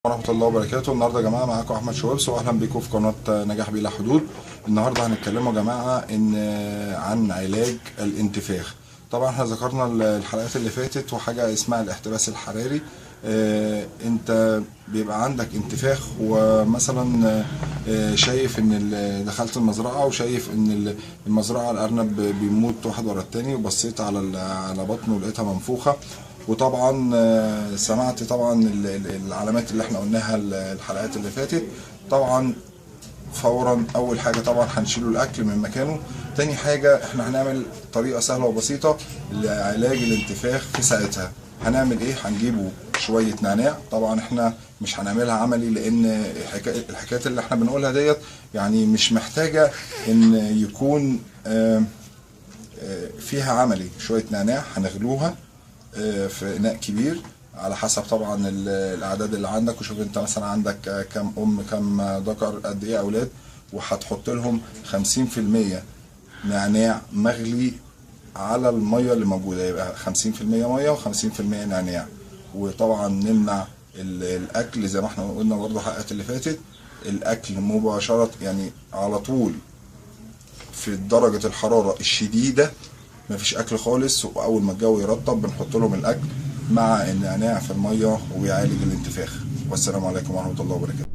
ورحمة الله وبركاته. النهارده يا جماعة معاكم احمد شويبس، واهلا بيكم في قناة نجاح بلا حدود. النهارده هنتكلموا يا جماعة عن علاج الانتفاخ. طبعا احنا ذكرنا الحلقات اللي فاتت وحاجه اسمها الاحتباس الحراري. انت بيبقى عندك انتفاخ، ومثلا شايف ان دخلت المزرعة وشايف ان المزرعة الارنب بيموت واحد ورا التاني، وبصيت على بطنه ولقيتها منفوخه، وطبعا سمعت طبعا العلامات اللي احنا قلناها الحلقات اللي فاتت. طبعا فورا اول حاجة طبعا هنشيله الاكل من مكانه. تاني حاجة احنا هنعمل طريقه سهلة وبسيطة لعلاج الانتفاخ في ساعتها. هنعمل ايه؟ هنجيبه شوية نعناع. طبعا احنا مش هنعملها عملي لان الحكايات اللي احنا بنقولها ديت يعني مش محتاجه ان يكون فيها عملي. شوية نعناع هنغلوها في اناء كبير على حسب طبعا الاعداد اللي عندك، وشوف انت مثلا عندك كم ام كم ذكر قد ايه اولاد، وهتحط لهم 50% نعناع مغلي على المية اللي موجودة، يبقى 50% مية و50% نعناع. وطبعا نمنع الاكل زي ما احنا قلنا برضه الحلقات اللي فاتت، الاكل مباشرة يعني على طول في درجه الحرارة الشديدة مفيش اكل خالص، واول ما الجو يرطب بنحط لهم الاكل مع النعناع في المية وبيعالج الانتفاخ. والسلام عليكم ورحمة الله وبركاته.